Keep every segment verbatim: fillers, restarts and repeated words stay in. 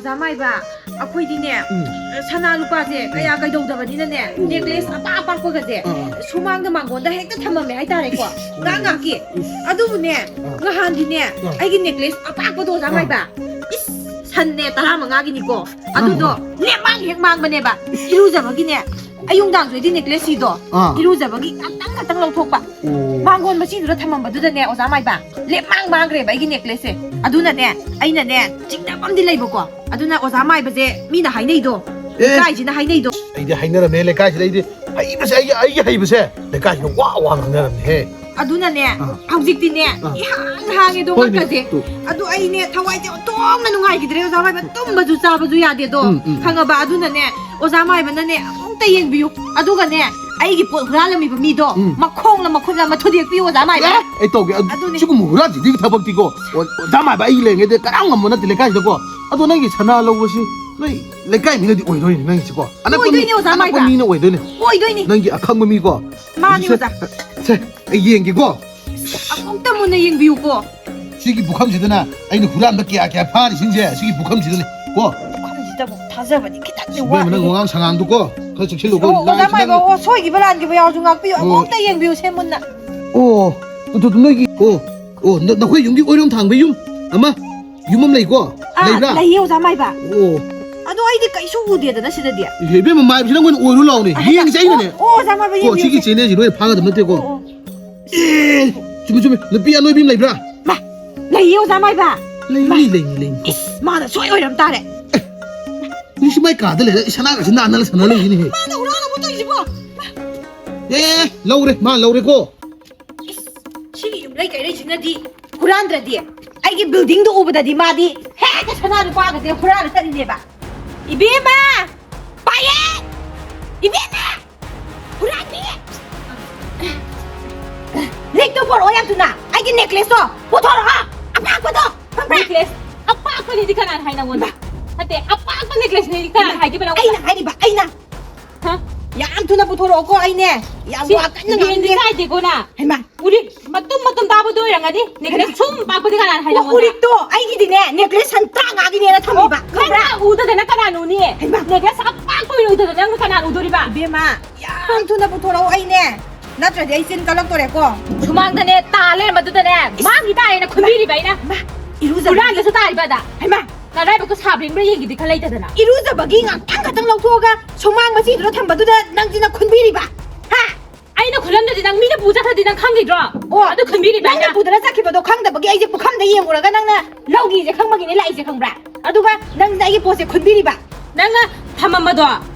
ꯑꯣꯖꯥ ꯃꯥꯏꯕ, ꯑꯩꯈꯣꯏꯗꯤꯅꯦ, ꯎꯝ꯫ ꯁꯅꯥ ꯂꯨꯄꯥꯁꯦ ꯀꯌꯥ ꯀꯩꯗꯧꯗꯕꯅꯤꯅꯅꯦ, ꯎꯝ꯫ ꯅꯦꯛꯂꯦꯁ ꯑꯄꯥꯛ ꯑꯄꯥꯛꯄꯒꯁꯦ ꯑꯥ, ꯑꯥ꯫ ꯁꯨꯃꯥꯡꯗ ꯃꯥꯡꯒꯣꯟꯗ ꯍꯦꯛꯇ ꯊꯝꯃꯝꯃꯦ ꯍꯥꯏꯇꯥꯔꯦꯀꯣ꯫ ꯏꯁ, ꯉꯥꯏꯍꯥꯛ ꯉꯥꯏꯍꯥꯛꯀꯤ꯫ ꯏꯁ꯫ ꯑꯗꯨꯕꯨꯅꯦ, ꯑꯥ꯫ ꯉꯍꯥꯟꯗꯤꯅꯦ, ꯑꯥ꯫ ꯑꯩꯒꯤ ꯅꯦꯛꯂꯦꯁ ꯑꯄꯥꯛꯄꯗꯣ ꯑꯣꯖꯥ ꯑꯥ꯫ ꯃꯥꯏꯕ, ꯏꯁ, ꯁꯟꯅꯦ ꯇꯔꯥꯃꯉꯥꯒꯤꯅꯤꯀꯣ꯫ ꯑꯗꯨꯗꯣ ꯑꯥ꯫ ꯂꯦꯝꯃꯥꯡ ꯍꯦꯛ ꯃꯥꯡꯕꯅꯦꯕ꯫ ꯏꯁ꯫ ꯏꯔꯨꯖꯕꯒꯤꯅꯦ, ꯑꯌꯨꯛ ꯅꯨꯡꯗꯥꯡꯁꯨ ꯑꯩꯗꯤ ꯅꯦꯛꯂꯦꯁ ꯁꯤꯗꯣ ꯑꯥ꯫ ꯏꯔꯨꯖꯕꯒꯤ ꯉꯥꯛꯇꯪ ꯉꯥꯛꯇꯪ ꯂꯧꯊꯣꯛꯄ꯫ ꯑꯣ꯫ ꯃꯥꯡꯒꯣꯟ ꯃꯆꯤꯗꯨꯗ ꯊꯝꯃꯝꯕꯗꯨꯗꯅꯦ ꯑꯣꯖꯥ ꯃꯥꯏꯕ, ꯂꯦꯝꯃꯥꯡ ꯃꯥꯡꯈ꯭ꯔꯦꯕ ꯑꯩꯒꯤ ꯅꯦꯛꯂꯦꯁꯁꯦ꯫ ꯑꯗꯨꯅꯅꯦ, ꯑꯩꯅꯅꯦ, ꯆꯤꯡꯅꯕ ꯑꯃꯗꯤ ꯂꯩꯕꯀꯣ꯫ ꯑꯗꯨꯅ ꯑꯣꯖꯥ ꯃꯥꯏꯕꯁꯦ ꯃꯤꯅ ꯍꯥꯏꯅꯩꯗꯣ, ꯑꯦ꯫ ꯂꯩꯀꯥꯏꯁꯤꯅ ꯍꯥꯏꯅꯩꯗꯣ꯫ ꯑꯩꯗꯤ ꯍꯥꯏꯅꯔꯝꯃꯦ ꯂꯩꯀꯥꯏꯁꯤꯗ, ꯑꯩꯗꯤ ꯍꯩꯕꯁꯦ, ꯑꯩꯒꯤ, ꯑꯩꯒꯤ ꯍꯩꯕꯁꯦ ꯂꯩꯀꯥꯏꯁꯤꯗ ꯋꯥ ꯋꯥ ꯉꯥꯡꯅꯔꯝꯃꯦꯍꯦ꯫ ꯑꯗꯨꯅꯅꯦ, ꯑꯥ꯫ ꯍꯧꯖꯤꯛꯇꯤꯅꯦ, ꯑꯥ꯫ ꯏꯍꯥꯡ ꯍꯥꯡꯉꯦꯗꯣ ꯍꯣꯏꯅꯦ, ꯉꯛꯀꯁꯦ꯫ ꯇꯨ꯫ ꯑꯗꯨ ꯑꯩꯅꯦ ꯊꯋꯥꯏꯁꯦ ꯑꯣꯟꯊꯣꯛꯅ ꯅꯨꯡꯉꯥꯏꯈꯤꯗ꯭ꯔꯦ ꯑꯣꯖꯥ ꯃꯥꯏꯕ, ꯇꯨꯝꯕꯁꯨ ꯆꯥꯕꯁꯨ ꯌꯥꯗꯦꯗꯣ꯫ ꯎꯝ, ꯎꯝ, ꯎꯝ꯫ ꯈꯪꯉꯕ? ꯑꯗꯨꯅꯅꯦ, ꯑꯣꯖꯥ ꯃꯥꯏꯕꯅꯅꯦ ꯑꯃꯨꯛꯇ ꯌꯦꯡꯕꯤꯌꯨ꯫ ꯑꯗꯨꯒꯅꯦ, ꯑꯩꯒꯤ ꯄꯣꯠ ꯍꯨꯔꯥꯜꯂꯝꯃꯤꯕ ꯃꯤꯗꯣ ꯎꯝ꯫ ꯃꯈꯣꯡꯂ ꯃꯈꯨꯠꯂ ꯑꯃ ꯊꯨꯗꯦꯛꯄꯤꯌꯨ ꯑꯣꯖꯥ ꯃꯥꯏꯕ꯫ ꯑꯦ, ꯑꯩ ꯇꯧꯒꯦ꯫ ꯑꯗꯨ ꯑꯗꯨꯅꯦ꯫ ꯁꯤꯒꯨꯝꯕ ꯍꯨꯔꯥꯟꯁꯤꯗꯤ ꯊꯕꯛꯇꯤꯀꯣ꯫ ꯑꯣ, ꯑꯣꯖꯥ ꯃꯥꯏꯕ ꯑꯩꯒꯤ ꯂꯩꯔꯤꯉꯩꯗ ꯀꯅꯥꯝ ꯉꯝꯕ ꯅꯠꯇꯦ ꯂꯩꯀꯥꯏꯁꯤꯗꯀꯣ꯫ ꯑꯗꯣ ꯅꯪꯒꯤ ꯁꯅꯥ ꯂꯧꯕꯁꯤ ꯅꯣꯏ ꯂꯩꯀꯥꯏ ꯃꯤꯅꯗꯤ ꯑꯣꯏꯗꯣꯏꯅꯦ ꯅꯪꯒꯤꯁꯤꯀꯣ꯫ ꯑꯅꯛꯄ ꯃꯤ, ꯑꯣꯏꯗꯣꯏꯅꯦ ꯑꯣꯖꯥ ꯑꯅꯛꯄ ꯃꯥꯏꯕ꯫ ꯃꯤꯅ ꯑꯣꯏꯗꯣꯏꯅꯦ꯫ ꯑꯣꯏꯗꯣꯏꯅꯦ꯫ ꯅꯪꯒꯤ ꯑꯈꯪꯕ ꯃꯤꯀꯣ꯫ ꯃꯥꯅꯤ ꯁꯦ, ꯑꯣꯖꯥ꯫ ꯁꯦ, ꯑꯩ ꯌꯦꯡꯒꯦꯀꯣ꯫ ꯑꯃꯨꯛꯇ ꯃꯨꯟꯅ ꯌꯦꯡꯕꯤꯌꯨꯀꯣ꯫ ꯁꯤꯒꯤ ꯄꯨꯈꯝꯁꯤꯗꯅ ꯑꯩꯅ ꯍꯨꯔꯥꯟꯕ ꯀꯌꯥ ꯀꯌꯥ ꯐꯥꯔꯤꯁꯤꯡꯁꯦ ꯁꯤꯒꯤ ꯄꯨꯈꯝꯁꯤꯗꯅꯦ ꯀꯣ꯫ ꯄꯨꯈꯝꯁꯤꯗꯕꯨ ꯊꯥꯖꯕꯗꯤ ꯈꯤꯇꯪꯗꯤ ꯏꯕꯦꯝꯃ, ꯅꯪ ꯋꯥꯠꯂꯤ꯫ ꯋꯥꯉꯥꯡ ꯁꯉꯥꯡꯗꯣꯀꯣ ꯈꯔ ꯆꯦꯛꯁꯤꯜꯂꯨꯀꯣ꯫ ꯑꯣ, ꯑꯣꯖꯥ ꯂꯥꯏꯁꯤꯅ ꯃꯥꯏꯕ, ꯅꯪ ꯑꯣ, ꯁꯣꯏꯈꯤꯕ ꯂꯥꯟꯈꯤꯕ ꯌꯥꯎꯔꯁꯨ ꯉꯥꯛꯄꯤꯌꯨ꯫ ꯑꯣ꯫ ꯑꯃꯨꯛꯇ ꯌꯦꯡꯕꯤꯌꯨ ꯁꯦ ꯃꯨꯟꯅ꯫ ꯑꯣ, ꯇꯨ, ꯇꯨ, ꯇꯨ, ꯅꯣꯏꯒꯤ, ꯑꯣ, ꯑꯣ, ꯅ-, ꯅꯈꯣꯏ ꯌꯨꯝꯒꯤ ꯑꯣꯏꯔꯣꯝ ꯊꯥꯡꯕ ꯌꯨꯝ ꯑꯃ, ꯌꯨꯝ ꯑꯃ ꯂꯩꯀꯣ? ꯑꯥ, ꯂꯩꯕ꯭ꯔꯥ? ꯂꯩꯌꯦ ꯑꯣꯖꯥ ꯃꯥꯏꯕ꯫ ꯑꯣ꯫ ꯑꯗꯣ ꯑꯩꯗꯤ ꯀꯩꯁꯨ ꯎꯗꯦꯗꯅ ꯁꯤꯗꯗꯤ꯫ ꯏꯍꯦ, ꯏꯕꯦꯝꯃ, ꯃꯥꯏꯕꯁꯤꯅ ꯑꯩꯈꯣꯏꯅ ꯑꯣꯏꯔꯨ ꯂꯥꯎꯅꯦ꯫ ꯑꯍꯦ, ꯌꯦꯡꯁꯦ ꯑꯩꯅꯅꯦ꯫ ꯑꯣ, ꯑꯣ, ꯑꯣꯖꯥ ꯃꯥꯏꯕ, ꯀꯣ, ꯌꯦꯡꯕꯤꯌꯨꯁꯦ꯫ ꯁꯤꯒꯤ ꯆꯦꯅꯦꯜꯁꯤ ꯂꯣꯏꯅ ꯐꯥꯒꯗꯕ ꯅꯠꯇꯦꯀꯣ꯫ ꯑꯣ, ꯑꯣ꯫ ꯑꯦ, ꯆꯨꯝꯃꯤ, ꯆꯨꯝꯃꯤ꯫ ꯅꯨꯄꯤ ꯑꯅꯣꯏꯕꯤ ꯑꯃ ꯂꯩꯕ꯭ꯔꯥ? ꯃꯥ, ꯂꯩꯌꯦ ꯑꯣꯖꯥ ꯃꯥꯏꯕ꯫ ꯂꯩꯅꯤ, ꯃꯥ꯫ ꯂꯩꯅꯤ, ꯂꯩꯅꯤ꯫ ꯏꯁ, ꯃꯥꯅ ꯁꯣꯏ ꯑꯣꯏꯔꯝ ꯇꯥꯔꯦ꯫ ꯍꯧꯖꯤꯛꯁꯤ ꯃꯥꯏ ꯀꯥꯗ ꯂꯩꯔ ꯏꯁꯅꯥꯒꯁꯤ ꯅꯥꯟꯅꯔ ꯁꯥꯟꯅ ꯂꯩꯁꯤꯅꯦꯍꯦ꯫ ꯃꯥꯅ ꯍꯨꯔꯥꯟꯂꯕꯣ ꯇꯧꯔꯤꯁꯤꯕꯣ? ꯑꯦ, ꯂꯧꯔꯦ, ꯃꯥ ꯂꯧꯔꯦꯀꯣ꯫ ꯏꯁ, ꯁꯤꯒꯤ ꯌꯨꯝꯂꯩ ꯀꯩꯔꯩꯁꯤꯅꯗꯤ ꯍꯨꯔꯥꯟꯗ꯭ꯔꯗꯤ, ꯑꯩꯒꯤ ꯕꯤꯜꯗꯤꯡꯗꯣ ꯎꯕꯗꯗꯤ ꯃꯥꯗꯤ ꯍꯦꯛꯇ ꯁꯅꯥ ꯂꯨꯄꯥꯒꯁꯦ ꯍꯨꯔꯥꯟꯂ ꯆꯠꯂꯤꯅꯦꯕ꯫ ꯏꯕꯦꯝꯃ! ꯄꯥꯌꯦ! ꯏꯕꯦꯝꯃ! ꯍꯨꯔꯥꯟꯕꯤ! ꯂꯤꯛꯇꯣ ꯄꯣꯔꯛꯑꯣ ꯌꯥꯝ ꯊꯨꯅ! ꯑꯩꯒꯤ ꯅꯦꯀ꯭ꯂꯦꯁꯇꯣ ꯄꯨꯊꯣꯔꯛꯑꯣ! ꯑꯄꯥꯛꯄꯗꯣ! ꯈꯪꯕ꯭ꯔꯥ? ꯅꯦꯀ꯭ꯂꯦꯁ ꯑꯄꯥꯛꯄꯅꯤꯗꯤ ꯀꯅꯥꯅ ꯍꯥꯏ ꯅꯪꯉꯣꯟꯗ? ꯅꯠꯇꯦ, ꯑꯄꯥꯛꯄ ꯅꯦꯀ꯭ꯂꯦꯁꯅꯤꯗꯤ ꯀꯅꯥꯅ ꯍꯥꯏꯒꯦꯕ ꯅꯪꯉꯣꯟꯗ? ꯑꯩꯅ ꯍꯥꯏꯔꯤꯕ, ꯑꯩꯅ! ꯍꯥ? ꯌꯥꯝ ꯊꯨꯅ ꯄꯨꯊꯣꯔꯛꯑꯣꯀꯣ, ꯑꯩꯅꯦ ꯌꯥꯝ ꯁꯤ ꯋꯥ ꯀꯟꯅ ꯕ꯭ꯔꯦꯟꯗꯤ ꯉꯥꯡꯅꯤꯡꯗꯦ꯫ ꯀꯥꯏꯗꯦꯀꯣ ꯅꯪ? ꯍꯩꯃꯥ! ꯎꯔꯤꯛ ꯃꯇꯨꯝ ꯃꯇꯨꯝ ꯇꯥꯕꯗꯣ ꯑꯣꯏꯔꯝꯒꯅꯤ꯫ ꯅꯦꯀ꯭ꯂꯦꯁ ꯍꯩꯃꯥ! ꯁꯨꯝ ꯄꯥꯛꯄꯗꯤ ꯀꯅꯥꯅ ꯍꯥꯏ ꯅꯪꯉꯣꯟꯗ? ꯎꯔꯤꯛꯇꯣ ꯑꯩꯒꯤꯗꯤꯅꯦ, ꯅꯦꯀ꯭ꯂꯦꯁ ꯁꯟ ꯇꯔꯥꯃꯉꯥꯒꯤꯅꯦꯅ ꯊꯝꯃꯤꯕ꯫ ꯑꯣ, ꯅꯪ ꯄꯨꯔꯥ ꯎꯗꯗꯅ ꯀꯅꯥꯅ ꯎꯅꯤ? ꯍꯩꯃꯥ! ꯅꯦꯀ꯭ꯂꯦꯁ ꯑꯄꯥꯛꯄ ꯑꯣꯏꯅ ꯎꯗꯗꯅ ꯅꯪ ꯀꯅꯥꯅ ꯎꯗꯣꯔꯤꯕ? ꯏꯕꯦꯝꯃ, ꯌꯥꯝ ꯊꯨꯅ ꯄꯨꯊꯣꯔꯛꯑꯣ ꯑꯩꯅꯦ, ꯅꯠꯇ꯭ꯔꯗꯤ ꯑꯩ ꯆꯤꯟ ꯀꯜꯂꯛꯇꯣꯔꯦꯀꯣ꯫ ꯁꯨꯃꯥꯡꯗꯅꯦ ꯇꯥ ꯂꯩꯔꯝꯕꯗꯨꯗꯅꯦ ꯃꯥꯡꯈꯤ ꯇꯥꯔꯦꯅ ꯈꯨꯟꯕꯤꯔꯤꯕ ꯑꯩꯅ꯫ ꯃꯥ, ꯏꯔꯨꯖꯕꯒꯤ ꯍꯨꯔꯥꯟꯕꯁꯨ ꯇꯥꯔꯤꯕ ꯑꯗ꯫ ꯍꯩꯃꯥ! ꯅꯔꯥꯏꯕꯛꯇꯣ ꯁꯥꯕ꯭ꯔꯤꯡꯕ꯭ꯔꯥ ꯌꯦꯡꯒꯦꯗꯤ ꯈꯔ ꯂꯩꯇꯗꯅ꯫ ꯏꯔꯨꯖꯕꯒꯤ ꯉꯥꯛꯇꯪ ꯈꯛꯇꯪ ꯂꯧꯊꯣꯛꯑꯒ ꯁꯨꯃꯥꯡ ꯃꯆꯤꯗꯨꯗ ꯊꯝꯕꯗꯨꯗ ꯅꯪꯁꯤꯅ ꯈꯨꯟꯕꯤꯔꯤꯕ? ꯍꯥ? ꯑꯩꯅ ꯈꯨꯜꯂꯝꯗ꯭ꯔꯗꯤ ꯅꯪ ꯃꯤꯅ ꯄꯨ ꯆꯠꯈ꯭ꯔꯗꯤ ꯅꯪ ꯈꯪꯈꯤꯗ꯭ꯔꯣ? ꯑꯣ, ꯑꯗꯨ ꯈꯨꯟꯕꯤꯔꯤꯕ ꯅꯪꯅ ꯑꯩꯅ꯫ ꯄꯨꯗꯅ ꯆꯠꯈꯤꯕꯗꯣ ꯈꯪꯗꯕꯒꯤ ꯑꯩꯁꯦ ꯄꯨꯈꯝꯗ ꯌꯦꯡꯉꯨꯔꯒ ꯅꯪꯅ ꯂꯧꯒꯤꯁꯦ ꯈꯪꯕꯒꯤꯅꯦ ꯂꯥꯛꯏꯁꯦ, ꯈꯪꯕ꯭ꯔꯥ? ꯑꯗꯨꯒ ꯅꯪꯅ ꯑꯩꯒꯤ ꯄꯣꯠꯁꯦ ꯈꯨꯟꯕꯤꯔꯤꯕ? ꯅꯪꯅ ꯊꯝꯃꯝꯕꯗꯣ,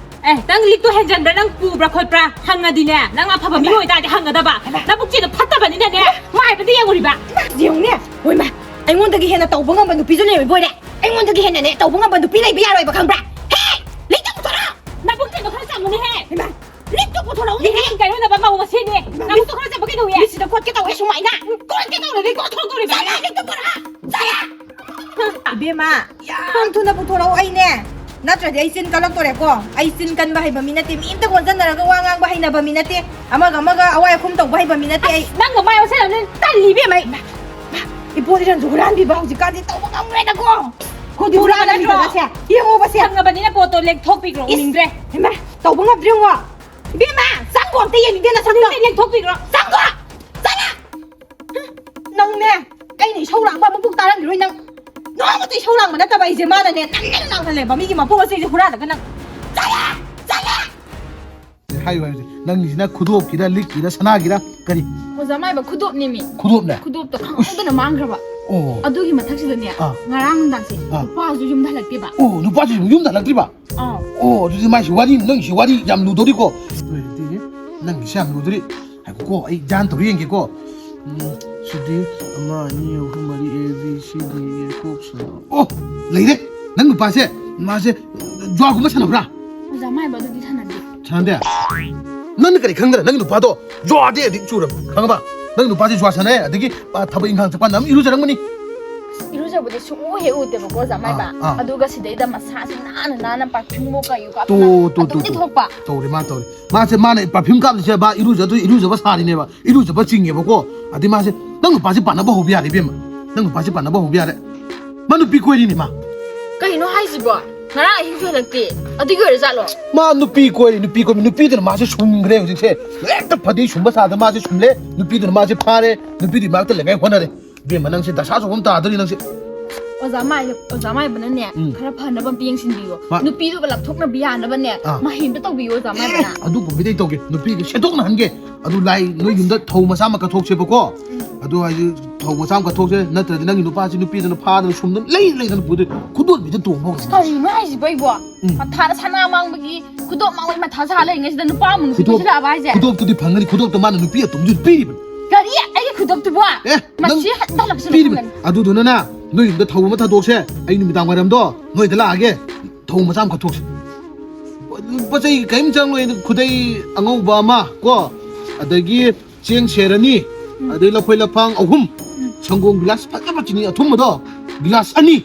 ꯑꯦ, ꯅꯪ ꯂꯤꯛꯇꯣ ꯍꯦꯟꯖꯟꯕ꯭ꯔꯥ, ꯅꯪ ꯄꯨꯕ꯭ꯔꯥ ꯈꯣꯠꯄ꯭ꯔꯥ ꯍꯪꯉꯗꯤꯅꯦ, ꯅꯪ ꯑꯐꯕ ꯃꯤ ꯍꯩꯃꯥ! ꯑꯣꯏꯇꯥꯔꯗꯤ ꯍꯪꯒꯗꯕ꯫ ꯍꯩꯃꯥ! ꯅꯕꯨꯛꯆꯦꯜꯗꯣ ꯐꯠꯇꯕꯅꯤꯅꯅꯦ, ꯃꯥꯏꯕꯗ ꯌꯦꯡꯉꯨꯔꯤꯕ꯫ ꯏꯃꯥ, ꯌꯦꯡꯉꯨꯅꯦ, ꯍꯣꯏꯃꯥ, ꯑꯩꯉꯣꯟꯗꯒꯤ ꯍꯦꯟꯅ ꯇꯧꯕ ꯉꯝꯕ ꯅꯨꯄꯤꯁꯨ ꯂꯩꯔꯣꯏ ꯕꯣꯏꯔꯦ꯫ ꯑꯩꯉꯣꯟꯗꯒꯤ ꯍꯦꯟꯅꯅꯦ ꯇꯧꯕ ꯉꯝꯕ ꯅꯨꯄꯤ ꯂꯩꯕ ꯌꯥꯔꯣꯏꯕ, ꯈꯪꯕ꯭ꯔꯥ? ꯍꯦ! ꯂꯤꯛꯇꯣ ꯄꯨꯊꯣꯔꯛꯑꯣ! ꯅꯕꯨꯛꯆꯦꯜꯗꯣ ꯈꯔ ꯆꯝꯃꯨꯅꯦꯍꯦ! ꯍꯩꯃꯥ! ꯂꯤꯛꯇꯣ ꯄꯨꯊꯣꯔꯛꯎꯅꯦ! ꯃꯤꯒꯤ ꯀꯥꯏꯔꯣꯟꯅꯕ ꯃꯧ ꯃꯁꯦꯟꯅꯦ! ꯅꯪꯕꯨꯛꯇꯣ ꯈꯔ ꯆꯝꯕ ꯀꯩꯗꯧꯏ? ꯃꯤꯠꯁꯤꯗ ꯀꯣꯠꯀꯦ ꯇꯧꯋꯦ ꯁꯨꯃꯥꯏꯅ! ꯀꯣꯠꯀꯦ ꯇꯧꯔꯗꯤ ꯀꯣꯠꯊꯣꯛꯇꯣꯔꯤꯕ! ꯆꯠꯂꯣ, ꯂꯤꯛꯇꯣ ꯄꯨꯔꯛꯑꯣ! ꯆꯠꯂꯣ! ꯏꯕꯦꯝꯃ, ꯌꯥꯝ ꯊꯨꯅ ꯄꯨꯊꯣꯔꯛꯑꯣ ꯑꯩꯅꯦ, ꯅꯠꯇ꯭ꯔꯗꯤ ꯑꯩ ꯆꯤꯟ ꯀꯜꯂꯛꯇꯣꯔꯦꯀꯣ꯫ ꯑꯩ ꯆꯤꯟ ꯀꯟꯕ ꯍꯩꯕ ꯃꯤ ꯅꯠꯇꯦ, ꯃꯤ ꯑꯝꯇ ꯀꯣꯟꯁꯤꯟꯅꯔꯒ ꯋꯥ ꯉꯥꯡꯕ ꯍꯩꯅꯕ ꯃꯤ ꯅꯠꯇꯦ, ꯑꯃꯒ ꯑꯃꯒ ꯑꯋꯥꯏ ꯑꯈꯨꯝ ꯇꯧꯕ ꯍꯩꯕ ꯃꯤ ꯅꯠꯇꯦ ꯑꯩ꯫ ꯅꯪꯒ ꯃꯥꯏ ꯑꯣꯟꯁꯤꯟꯅꯕꯅꯤ ꯇꯜꯂꯤ ꯏꯕꯦꯝꯃ ꯑꯩ꯫ ꯏꯕꯣ ꯏꯔꯟꯁꯨ ꯍꯨꯔꯥꯟꯕꯤꯕ ꯍꯧꯖꯤꯛꯀꯥꯟꯗꯤ ꯇꯧꯕ ꯉꯝꯈ꯭ꯔꯦꯗꯀꯣ꯫ ꯈꯨꯗꯤ ꯎꯔꯕ ꯍꯨꯔꯥꯟꯂꯝꯃꯤꯕ ꯅꯠꯇ꯭ꯔꯣ? ꯁꯦ, ꯌꯦꯡꯉꯣꯕ ꯁꯦ꯫ ꯈꯪꯉꯕꯅꯤꯅ ꯄꯣꯠꯇꯣ ꯂꯦꯡꯊꯣꯛꯄꯤꯈ꯭ꯔꯣ, ꯏꯁ! ꯎꯅꯤꯡꯗ꯭ꯔꯦ꯫ ꯍꯩꯃꯥ, ꯇꯧꯕ ꯉꯝꯗ꯭ꯔꯦ ꯌꯦꯡꯉꯣ꯫ ꯏꯕꯦꯝꯃ, ꯆꯪꯒꯣ ꯑꯝꯇ ꯌꯦꯡꯅꯤꯡꯗꯦ ꯅꯁꯛꯇꯣ꯫ ꯎꯅꯤꯡꯗꯦ, ꯂꯦꯡꯊꯣꯛꯄꯤꯈ꯭ꯔꯣ꯫ ꯆꯪꯒꯣ! ꯆꯪꯉꯣ! ꯅꯪꯅꯦ, ꯑꯩꯅ ꯏꯁꯧ ꯂꯥꯡꯕ ꯑꯃꯨꯛ ꯇꯥꯔꯝꯈꯤꯔꯣꯏ ꯅꯪ꯫ ꯅꯣꯡꯃꯇ ꯏꯁꯧ ꯂꯥꯡꯕ ꯅꯠꯇꯕ ꯑꯩꯁꯦ, ꯃꯥꯅꯅꯦ ꯅꯪ ꯅꯪ ꯂꯥꯡꯍꯜꯂꯦꯕ, ꯃꯤꯒꯤ ꯃꯄꯣꯠ ꯃꯆꯩꯁꯦ ꯍꯨꯔꯥꯜꯂꯒ ꯅꯪ꯫ ꯆꯠꯂꯦ! ꯆꯠꯂꯦ! ꯍꯥꯏꯌꯨ, ꯍꯥꯏꯌꯨꯁꯦ꯫ ꯅꯪꯒꯤꯁꯤꯅ ꯈꯨꯗꯣꯞꯀꯤꯔ, ꯂꯤꯛꯀꯤꯔ, ꯁꯅꯥꯒꯤꯔ, ꯀꯔꯤ? ꯑꯣꯖꯥ ꯃꯥꯏꯕ, ꯈꯨꯗꯣꯞꯅꯦꯃꯤ꯫ ꯈꯨꯗꯣꯞꯅꯦ? ꯈꯨꯗꯣꯞꯇꯣ ꯈꯪꯍꯧꯗꯅ ꯃꯥꯡꯈ꯭ꯔꯕ꯫ ꯑꯣ꯫ ꯑꯗꯨꯒꯤ ꯃꯊꯛꯁꯤꯗꯅꯦ, ꯑꯥ꯫ ꯉꯔꯥꯡ ꯅꯨꯡꯗꯥꯡꯁꯦ ꯑꯥ꯫ ꯅꯨꯄꯥꯁꯨ ꯌꯨꯝꯗ ꯍꯜꯂꯛꯇꯦꯕ꯫ ꯑꯣ, ꯅꯨꯄꯥꯁꯨ ꯌꯨꯝꯗ ꯍꯜꯂꯛꯇ꯭ꯔꯤꯕ? ꯑꯥ꯫ ꯑꯣ, ꯑꯗꯨꯗꯤ ꯃꯥꯏꯁꯤ ꯋꯥꯔꯤ, ꯅꯪꯒꯤꯁꯤ ꯋꯥꯔꯤ ꯌꯥꯝ ꯂꯨꯗꯧꯔꯤꯀꯣ꯫ ꯑꯗꯨ ꯑꯣꯏꯔꯗꯤ ꯅꯪꯒꯤꯁꯤ ꯌꯥꯝ ꯂꯨꯗꯧꯔꯤ꯫ ꯉꯥꯏꯈꯣꯀꯣ, ꯑꯩ ꯙ꯭ꯌꯥꯟ ꯇꯧꯔ ꯌꯦꯡꯒꯦꯀꯣ꯫ ꯎꯝ, ꯁꯤꯗꯤ ꯑꯃ, ꯑꯅꯤ, ꯑꯍꯨꯝ, ꯃꯔꯤ, A, B, C, D, E, ꯀꯣꯛ ꯁꯥ꯫ ꯑꯣ, ꯂꯩꯔꯦ! ꯅꯪ ꯅꯨꯄꯥꯁꯦ, ꯃꯥꯁꯦ ꯖꯨꯋꯥꯒꯨꯝꯕ ꯁꯥꯟꯅꯕ꯭ꯔꯥ? ꯑꯣꯖꯥ ꯃꯥꯏꯕ, ꯑꯗꯨꯗꯤ ꯁꯥꯟꯅꯗꯦ꯫ ꯁꯥꯟꯅꯗꯦ? ꯅꯪꯅ ꯀꯔꯤ ꯈꯪꯗꯅ ꯅꯪꯒꯤ ꯅꯨꯄꯥꯗꯣ ꯖꯨꯋꯥꯗꯤ ꯑꯗꯤꯛ ꯆꯨꯔꯕ, ꯈꯪꯉꯕ? ꯅꯪꯒꯤ ꯅꯨꯄꯥꯁꯦ ꯖꯨꯋꯥ ꯁꯥꯟꯅꯩ, ꯑꯗꯒꯤ, ꯑ, ꯊꯕꯛ ꯏꯪꯈꯥꯡ ꯆꯠꯄ ꯀꯥꯟꯗ ꯑꯗꯨꯝ ꯏꯔꯨꯖꯔꯝꯒꯅꯤ꯫ ꯏꯔꯨꯖꯕꯗꯤ ꯁꯨꯡꯎ ꯍꯦꯛ ꯎꯗꯦꯕꯀꯣ, ꯑꯣꯖꯥ ꯃꯥꯏꯕ꯫ ꯑꯥ, ꯑꯥ꯫ ꯑꯗꯨꯒ ꯁꯤꯗꯩꯗ ꯃꯁꯥꯁꯦ ꯅꯥꯟꯅ ꯅꯥꯟꯅ perfume ꯀꯩꯀꯥ ꯇꯣ, ꯇꯣ, ꯇꯣ, ꯑꯗꯨꯝꯗꯤ ꯇꯣ꯫ ꯊꯣꯛꯄ꯫ ꯇꯧꯔꯦ, ꯃꯥ ꯇꯧꯔꯦ꯫ ꯃꯥꯁꯦ, ꯃꯥꯅ perfume ꯀꯥꯞꯂꯤꯁꯦ ꯃꯥ ꯏꯔꯨꯖꯗꯣꯏ, ꯏꯔꯨꯖꯕ ꯁꯥꯔꯤꯅꯦꯕ꯫ ꯏꯔꯨꯖꯕ ꯆꯤꯡꯉꯦꯕꯀꯣ꯫ ꯑꯗꯩ ꯃꯥꯁꯦ, ꯅꯪ ꯅꯨꯄꯥꯁꯦ ꯄꯥꯟꯅꯕ ꯍꯧꯕ ꯌꯥꯔꯦ, ꯏꯕꯦꯝꯃ꯫ ꯅꯪ ꯅꯨꯄꯥꯁꯦ ꯄꯥꯟꯅꯕ ꯍꯧꯕ ꯌꯥꯔꯦ꯫ ꯃꯥ ꯅꯨꯄꯤ ꯀꯣꯏꯔꯤꯅꯦ, ꯃꯥ꯫ ꯀꯩꯅꯣ ꯍꯥꯏꯁꯤꯕꯣ? ꯉꯔꯥꯡ ꯑꯍꯤꯡꯁꯨ ꯍꯜꯂꯛꯇꯦ꯫ ꯑꯗꯨꯒꯤ ꯑꯣꯏꯔꯖꯥꯠꯂꯣ? ꯃꯥ ꯅꯨꯄꯤ ꯀꯣꯏꯔꯦ, ꯅꯨꯄꯤ ꯀꯣꯏꯔꯦ꯫ ꯅꯨꯄꯤꯗꯨꯅ ꯃꯥꯁꯦ ꯁꯨꯝꯈ꯭ꯔꯦ ꯍꯧꯖꯤꯛꯁꯦ꯫ ꯍꯦꯛꯇ ꯐꯗꯤ ꯁꯨꯝꯕ ꯁꯥꯗꯅ ꯃꯥꯁꯦ ꯁꯨꯝꯂꯦ꯫ ꯅꯨꯄꯤꯗꯨꯅ ꯃꯥꯁꯦ ꯐꯥꯔꯦ꯫ ꯅꯨꯄꯤꯗꯨꯒꯤ ꯃꯅꯥꯛꯇ ꯂꯩꯉꯥꯏ ꯍꯣꯠꯅꯔꯦ꯫ ꯏꯕꯦꯝꯃ, ꯅꯪꯁꯦ ꯗꯁꯥ ꯆꯧꯕ ꯑꯃ ꯇꯥꯗꯣꯔꯤ ꯅꯪꯁꯦ꯫ ꯑꯣꯖꯥ ꯃꯥꯏ-, ꯑꯣꯖꯥ ꯃꯥꯏꯕꯅꯅꯦ, ꯎꯝ꯫ ꯈꯔ ꯐꯅꯕ ꯑꯝꯇ ꯌꯦꯡꯁꯤꯟꯕꯤꯌꯣ꯫ ꯃꯥ-, ꯅꯨꯄꯤꯗꯨꯒ ꯂꯥꯞꯊꯣꯛꯅꯕ ꯌꯥꯅꯕꯅꯦ, ꯑꯥ꯫ ꯃꯍꯩ ꯑꯝꯇ ꯇꯧꯕꯤꯌꯣ, ꯑꯣꯖꯥ ꯃꯥꯏꯕꯅ꯫ ꯑꯗꯨꯒꯨꯝꯕꯗꯤ ꯑꯩ ꯇꯧꯒꯦ꯫ ꯅꯨꯄꯤꯒ ꯁꯦꯠꯇꯣꯛꯅꯍꯟꯒꯦ꯫ ꯑꯗꯨ ꯂꯥꯏ, ꯅꯣꯏ ꯌꯨꯝꯗ ꯊꯧ ꯃꯆꯥ ꯑꯃ ꯀꯠꯊꯣꯛꯁꯦꯕꯀꯣ꯫ ꯎꯝ꯫ ꯑꯗꯨ ꯍꯥꯏꯗꯤ ꯊꯧ ꯃꯆꯥ ꯑꯃ ꯀꯠꯊꯣꯛꯁꯦ, ꯅꯠꯇ꯭ꯔꯗꯤ ꯅꯪꯒꯤ ꯅꯨꯄꯥꯁꯤ ꯅꯨꯄꯤꯗꯨꯅ ꯐꯥꯗꯅ ꯁꯨꯝꯗꯅ ꯂꯩ ꯂꯩꯗꯅ ꯄꯨꯗꯣꯏ, ꯈꯨꯗꯣꯜꯕꯤꯗ ꯇꯣꯡꯕ ꯍꯧꯔꯅꯤ꯫ ꯀꯔꯤꯅꯣ ꯍꯥꯏꯁꯤꯕꯣ ꯑꯩꯕꯣ? ꯎꯝ꯫ ꯃꯊꯥꯗ ꯁꯅꯥ ꯃꯥꯡꯕꯒꯤ ꯈꯨꯗꯣꯞ ꯃꯥꯡꯕꯒꯤ ꯃꯊꯥ ꯁꯥ ꯂꯩꯔꯤꯉꯩꯁꯤꯗ ꯅꯨꯄꯥ ꯑꯃꯨꯛ ꯅꯨꯄꯤ ꯈꯨꯗꯣꯞ-, ꯀꯣꯏꯁꯤꯜꯂꯛꯑꯕ ꯍꯥꯏꯁꯦ? ꯈꯨꯗꯣꯞꯇꯨꯗꯤ ꯐꯪꯒꯅꯤ, ꯈꯨꯗꯣꯞꯇꯣ ꯃꯥꯅ ꯅꯨꯄꯤ ꯑꯇꯣꯝꯕꯤꯗꯨꯗ ꯄꯤꯔꯤꯕꯅꯤ꯫ ꯀꯔꯤ? ꯑꯩꯒꯤ ꯈꯨꯗꯣꯞꯇꯨꯕꯣ? ꯑꯦ, ꯅꯪ ꯃꯁꯤ ꯍꯟꯗ ꯍꯜꯂꯛꯁꯤꯅ ꯄꯤꯔꯤꯕꯅꯤ꯫ ꯈꯪꯒꯅꯤ꯫ ꯑꯗꯨꯗꯨꯅꯅꯦ, ꯅꯣꯏ ꯌꯨꯝꯗ ꯊꯧ ꯑꯃ ꯊꯥꯗꯣꯛꯁꯦ, ꯑꯩ ꯅꯨꯃꯤꯗꯥꯡ ꯋꯥꯏꯔꯝꯗꯣ ꯅꯣꯏꯗ ꯂꯥꯛꯑꯒꯦ, ꯊꯧ ꯃꯆꯥ ꯑꯃ ꯀꯠꯊꯣꯛꯁꯦ꯫ ꯄꯣꯠ ꯆꯩ ꯀꯔꯤꯝ ꯆꯪꯂꯣꯏ, ꯈꯨꯗꯩ ꯑꯉꯧꯕ ꯑꯃ ꯀꯣ, ꯑꯗꯒꯤ ꯆꯦꯡ ꯁꯦꯔ ꯑꯅꯤ, ꯎꯝ꯫ ꯑꯗꯩ ꯂꯐꯣꯏ ꯂꯐꯥꯡ ꯑꯍꯨꯝ, ꯎꯝ꯫ ꯁꯪꯒꯣꯝ ꯒꯤꯂꯥꯁ ꯐꯖꯕ ꯆꯤꯅꯤ ꯑꯊꯨꯝꯕꯗꯣ ꯒꯤꯂꯥꯁ ꯑꯅꯤ,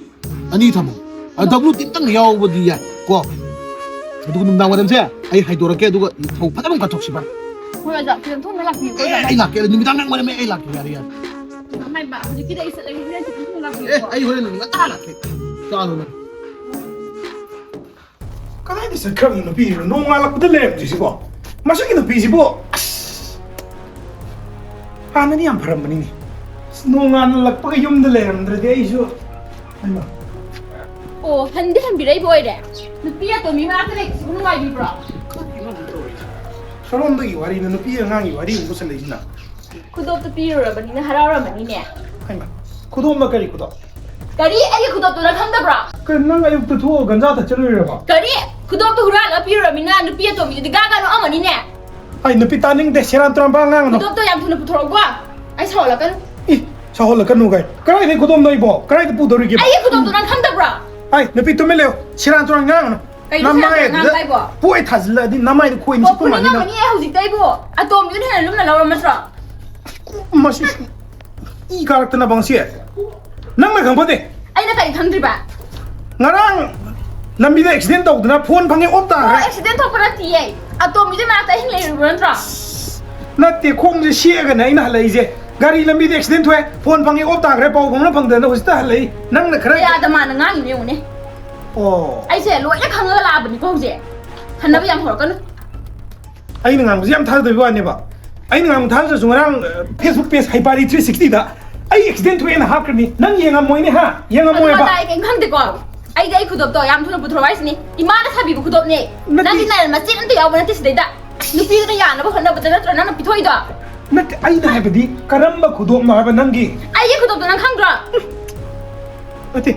ꯑꯅꯤ ꯊꯝꯃꯣ꯫ ꯑ, ꯗꯕ꯭ꯂꯨ ꯇꯤꯝꯇꯪ ꯌꯥꯎꯕꯗꯤ ꯌꯥꯏ ꯀꯣ꯫ ꯑꯗꯨꯒ ꯅꯨꯃꯤꯗꯥꯡ ꯋꯥꯏꯔꯝꯁꯦ ꯑꯩ ꯍꯥꯏꯗꯣꯔꯛꯀꯦ, ꯑꯗꯨꯒ ꯊꯧ ꯐꯖꯅ ꯑꯃ ꯀꯠꯊꯣꯛꯁꯤꯕ꯫ ꯍꯣꯏ, ꯑꯣꯖꯥ, ꯐꯤꯂꯝ ꯊꯣꯡꯅ ꯂꯥꯛꯄꯤꯌꯨꯀꯣ, ꯑꯦ, ꯑꯣꯖꯥ꯫ ꯑꯩ ꯂꯥꯛꯀꯦ, ꯅꯨꯃꯤꯗꯥꯡ ꯋꯥꯏꯔꯝ ꯑꯩ ꯂꯥꯛꯀꯦ, ꯌꯥꯔꯦ, ꯌꯥꯔꯦ꯫ ꯑꯣꯖꯥ ꯃꯥꯏꯕ, ꯍꯧꯖꯤꯛꯀꯤꯗꯤ ꯑꯩ ꯆꯠꯂꯒꯦ, ꯍꯣꯔꯦꯟ ꯐꯤꯂꯝ ꯊꯣꯡꯅ ꯑꯦ, ꯂꯥꯛꯄꯤꯌꯨꯀꯣ꯫ ꯑꯩ ꯍꯣꯔꯦꯟ ꯉꯟꯇꯥ ꯂꯥꯛꯀꯦ꯫ ꯆꯥꯔꯣ ꯅꯪ꯫ ꯀꯗꯥꯏꯗ ꯆꯠꯈ꯭ꯔꯕꯅꯣ ꯅꯨꯄꯤꯁꯤꯕꯣ? ꯅꯣꯡꯉꯥꯜꯂꯛꯄꯗ ꯂꯩꯔꯝꯗ꯭ꯔꯤꯁꯤꯕꯣ? ꯃꯁꯤꯒꯤ ꯅꯨꯄꯤꯁꯤꯕꯨ, ꯑꯁ! ꯍꯥꯟꯅꯗꯤ ꯌꯥꯝ ꯐꯔꯝꯕꯅꯤꯅꯦ꯫ ꯑꯁ, ꯅꯣꯡꯉꯥꯜꯂꯛꯄꯒ ꯌꯨꯝꯗ ꯂꯩꯔꯝꯗ꯭ꯔꯗꯤ ꯑꯩꯁꯨ, ꯍꯩꯃꯥ꯫ ꯑꯣ, ꯍꯟꯗꯤ ꯍꯟꯕꯤꯔꯛꯏꯕ ꯑꯣꯏꯔꯦ? ꯅꯨꯄꯤ ꯑꯇꯣꯝꯕꯤ ꯃꯅꯥꯛꯇ ꯂꯩꯕꯁꯤꯕꯨ ꯅꯨꯡꯉꯥꯏꯕꯤꯕ꯭ꯔꯣ? ꯀꯔꯤꯅꯣ ꯇꯧꯔꯤꯁꯦ? ꯀꯔꯣꯝꯗꯒꯤ ꯋꯥꯔꯤꯅꯣ? ꯅꯨꯄꯤ ꯑꯉꯥꯡꯒꯤ ꯋꯥꯔꯤ ꯑꯃꯨꯛ ꯄꯨꯁꯜꯂꯛꯏꯁꯤꯅ? ꯈꯨꯗꯣꯞꯇꯨ ꯄꯤꯔꯨꯔꯕꯅꯤꯅ ꯍꯔꯥꯎꯔꯝꯃꯅꯤꯅꯦ꯫ ꯍꯩꯃꯥ, ꯈꯨꯗꯣꯞꯅ ꯀꯔꯤ ꯈꯨꯗꯣꯞ? ꯀꯔꯤ? ꯑꯩꯒꯤ ꯈꯨꯗꯣꯞꯇꯨ ꯅꯪ ꯈꯪꯗꯕ꯭ꯔꯣ? ꯀꯩꯅꯣ, ꯅꯪ ꯑꯌꯨꯛꯇ ꯊꯣꯛꯑꯒ ꯒꯟꯖꯥ ꯊꯛ ꯆꯠꯂꯨꯔꯤꯔꯕ? ꯀꯔꯤ? ꯈꯨꯗꯣꯞꯇꯨ ꯍꯨꯔꯥꯜꯂꯒ ꯄꯤꯔꯨꯔꯃꯤꯅ ꯅꯨꯄꯤ ꯑꯇꯣꯝꯕꯤꯗꯨꯗꯤ ꯒꯥ ꯒꯥ ꯅꯣꯛꯑꯝꯃꯅꯤꯅꯦ꯫ ꯑꯩ ꯅꯨꯄꯤ ꯇꯥꯅꯤꯡꯗꯦ, ꯁꯦꯔꯥꯟ ꯇꯨꯔꯥꯟ ꯄꯥ ꯉꯥꯡꯒꯅꯨ꯫ ꯈꯨꯗꯣꯞꯇꯣ ꯌꯥꯝ ꯊꯨꯅ ꯄꯨꯊꯣꯔꯛꯎꯀꯣ꯫ ꯑꯩ ꯁꯥꯎꯍꯜꯂꯛꯀꯅꯨ꯫ ꯏ, ꯁꯥꯎꯍꯜꯂꯛꯀꯅꯨ ꯀꯥꯏ? ꯀꯗꯥꯏꯗꯩ ꯈꯨꯗꯣꯞꯅꯣ ꯑꯩꯕꯣ? ꯀꯗꯥꯏꯗ ꯄꯨꯗꯧꯔꯤꯒꯦꯕ? ꯑꯩꯒꯤ ꯈꯨꯗꯣꯞꯇꯣ ꯅꯪ ꯈꯪꯗꯕ꯭ꯔꯣ? ꯑꯩ, ꯅꯨꯄꯤ ꯇꯨꯃꯤꯟ ꯂꯩꯌꯨ꯫ ꯁꯦꯔꯥꯟ ꯇꯨꯔꯥꯟ ꯉꯥꯡꯒꯅꯨ꯫ ꯀꯩꯅꯣ ꯁꯦꯔꯥꯟ ꯇꯨꯔꯥꯟ ꯅꯃꯥꯏꯗꯨꯗ ꯉꯥꯡꯕ ꯍꯥꯏꯕꯣ? ꯄꯣꯏ ꯊꯥꯖꯤꯜꯂꯛꯑꯗꯤ ꯅꯃꯥꯏꯗ ꯈꯣꯏ ꯅꯤꯁꯤꯠ ꯄꯣꯛꯄꯅꯤ ꯀꯨꯝꯃꯅꯤ ꯅꯪ꯫ ꯉꯝꯃꯅꯤ ꯑꯩ ꯍꯧꯖꯤꯛꯇ ꯑꯩꯕꯨ꯫ ꯑꯇꯣꯝꯕꯤꯗꯨꯅ ꯍꯦꯟꯅ ꯂꯨꯝꯅ ꯂꯧꯔꯝꯃꯗ꯭ꯔꯣ? ꯃꯁꯤ ꯏ ꯀꯥꯔꯛꯇꯅꯕ ꯉꯁꯤ꯫ ꯅꯪꯅ ꯈꯪꯕꯗꯤ? ꯑꯩꯅ ꯀꯔꯤ ꯈꯪꯗ꯭ꯔꯤꯕ? ꯉꯔꯥꯡ ꯂꯝꯕꯤꯗ ꯑꯦꯛꯁꯤꯗꯦꯟ ꯇꯧꯗꯅ ꯐꯣꯟ ꯐꯪꯉꯦ ꯑꯣꯞ ꯑꯣ, ꯇꯥꯈ꯭ꯔꯦ꯫ ꯑꯦꯛꯁꯤꯗꯦꯟ ꯊꯣꯛꯄ ꯅꯠꯇꯤꯌꯦ꯫ ꯑꯇꯣꯝꯕꯤꯗꯨ ꯃꯅꯥꯛꯇ ꯑꯍꯤꯡ ꯂꯩꯔꯨꯕ ꯅꯠꯇ꯭ꯔꯣ? ꯅꯠꯇꯦ, ꯈꯣꯡꯁꯦ ꯁꯦꯛꯑꯒꯅꯦ ꯑꯩꯅ ꯍꯜꯂꯛꯏꯁꯦ꯫ ꯒꯥꯔꯤ ꯂꯝꯕꯤꯗ ꯑꯦꯛꯁꯤꯗꯦꯟ ꯊꯣꯛꯑꯦ, ꯐꯣꯟ ꯐꯪꯉꯦ ꯑꯣꯞ ꯇꯥꯈ꯭ꯔꯦ, ꯄꯥꯎ ꯐꯥꯎꯅ ꯐꯪꯗꯅ ꯍꯧꯖꯤꯛꯇ ꯍꯜꯂꯛꯏ꯫ ꯅꯪꯅ ꯈꯔ ꯀꯌꯥꯗ ꯃꯥꯅ ꯉꯥꯡꯉꯤꯅꯣ ꯌꯦꯡꯉꯨꯅꯦ꯫ ꯑꯣ꯫ ꯑꯩꯁꯦ ꯂꯣꯏꯅ ꯈꯪꯉꯒ ꯂꯥꯛꯑꯕꯅꯤꯀꯣ ꯍꯧꯖꯤꯛ꯫ ꯍꯟꯅꯕ ꯌꯥꯝ ꯍꯧꯔꯛꯀꯅꯨ꯫ ꯑꯩꯅ ꯉꯥꯡꯕꯁꯦ ꯌꯥꯝ ꯊꯥꯖꯗꯕꯒꯤ ꯋꯥꯅꯦꯕ꯫ ꯑꯩꯅ ꯉꯥꯡꯕ ꯊꯥꯖꯗ꯭ꯔꯁꯨ ꯉꯔꯥꯡ, ꯑ, Facebook page ꯍꯩꯄꯥꯔꯤ three sixty ꯗ ꯑꯩ accident ꯊꯣꯛꯑꯦꯅ ꯍꯥꯞꯈ꯭ꯔꯅꯤ꯫ ꯅꯪ ꯌꯦꯡꯉꯝꯃꯣꯏꯅꯦ, ꯍꯥ? ꯌꯦꯡꯉꯝꯃꯣꯏꯕ꯫ ꯑꯗꯨ ꯑꯩ ꯀꯩꯝ ꯈꯪꯗꯦꯀꯣ꯫ ꯑꯩꯗꯤ ꯑꯩ ꯈꯨꯗꯣꯞꯇꯣ ꯌꯥꯝ ꯊꯨꯅ ꯄꯨꯊꯣꯔꯛꯑꯣ ꯍꯥꯏꯁꯤꯅꯤ꯫ ꯏꯃꯥꯅ ꯁꯥꯕꯤꯕ ꯈꯨꯗꯣꯞꯅꯦ꯫ ꯅꯠꯇꯦ꯫ ꯅꯪꯒꯤ ꯂꯥꯏꯔꯦꯟ ꯃꯆꯦꯠ ꯑꯝꯇ ꯌꯥꯎꯕ ꯅꯠꯇꯦ ꯁꯤꯗꯩꯗ꯫ ꯅꯨꯄꯤꯗꯨꯅ ꯌꯥꯅꯕ ꯍꯣꯠꯅꯕꯗ ꯅꯠꯇ꯭ꯔꯣ ꯅꯪꯅ ꯄꯤꯊꯣꯛꯏꯗꯣ? ꯅꯠꯇꯦ, ꯑꯩꯅ ꯍꯥꯏꯕꯗꯤ ꯀꯔꯝꯕ ꯈꯨꯗꯣꯞꯅꯣ ꯍꯥꯏꯕ ꯅꯪꯒꯤ? ꯑꯩꯒꯤ ꯈꯨꯗꯣꯞꯇꯣ ꯅꯪ ꯈꯪꯗ꯭ꯔꯣ? ꯅꯠꯇꯦ,